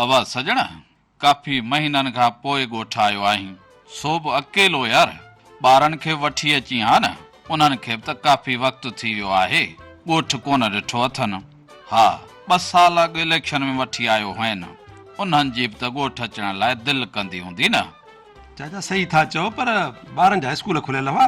ابا سڄڻ، ڪافي مهينن کان پوء ڳوٺ آيو آهين، سو به اڪيلو يار، ٻارن کي به وٺي اچين ها نه، انهن کي به ته ڪافي وقت ٿي ويو آهي، ڳوٺ ڪونه ڏٺو اٿن. ها، ٻه سال اڳ اليڪشن ۾ وٺي آيو هئين، انهن جي به ته ڳوٺ اچڻ لاء دل ڪندي هوندي نه. چاچا صحيح ٿا چئو پر ٻارن جا اسڪول کليل هئا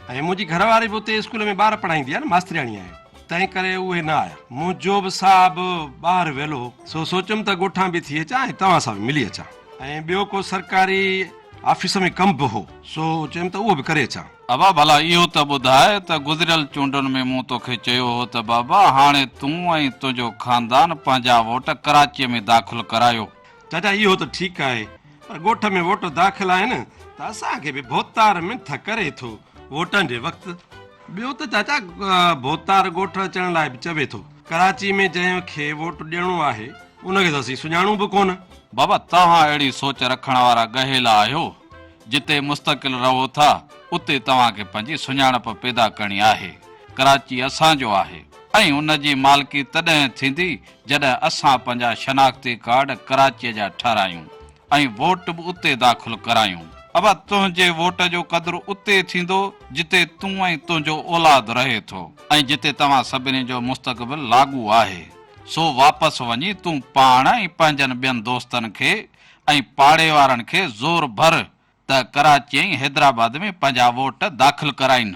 ۽ منهنجي گهر واري به اتي اسڪول ۾ ٻار پڙهائيندي آهي نه ماسترياڻي آهي تنهن ڪري اهي نه آيا. منهنجو به صاحب ٻاهر ويل هو سو سوچيم ته ڳوٺان به ٿي اچان ۽ توهان سان به ملي اچان ۽ ٻيو ڪو سرڪاري آفيس ۾ ڪم به هو سو چيم ته اهو به ڪري اچان. ابا ڀلا اهو ته ٻڌاء ته گذريل چونڊن ۾ مون توکي چيو هو ته بابا هاڻي تون ۽ تنهنجو خاندان پنهنجا ووٽ ڪراچيء ۾ داخل ڪرايو. چاچا اهو ته ٺيڪ آهي پر ڳوٺ ۾ ووٽ داخل آهن ته اسان کي به ڀوتار منٿ ڪري ٿو ووٽن جي وقت. ٻيو ته چاچا ڀوتار ڳوٺ اچڻ لاء به چوي ٿو. ڪراچي ۾ جنهن کي ووٽ ڏيڻو آهي ان کي ته اسين سڃاڻون به ڪونه. بابا توهان اهڙي سوچ رکڻ وارا ڳهيلا آهيو. جتي مستقل رهو ٿا اتي توهان کي پنهنجي سڃاڻپ پيدا ڪرڻي آهي. ڪراچي اسان جو آهي ۽ ان جي مالڪي تڏهن ٿيندي جڏهن اسان پنهنجا شناختي ڪارڊ ڪراچيء جا ٺهرايون ۽ ووٽ به اتي داخل ڪرايون. ابا تنهنجي ووٽ جو قدر اتي ٿيندو جتي تون ۽ تنهنجو اولاد رهي ٿو ۽ جتي توهان سڀني جو مستقبل لاڳو آهي. سو واپس وڃي تون پاڻ ۽ پنهنجن ٻين دوستن کي ۽ پاڙي وارن کي زور ڀر ته ڪراچي ۽ حيدرآباد ۾ پنهنجا ووٽ داخل ڪرائين.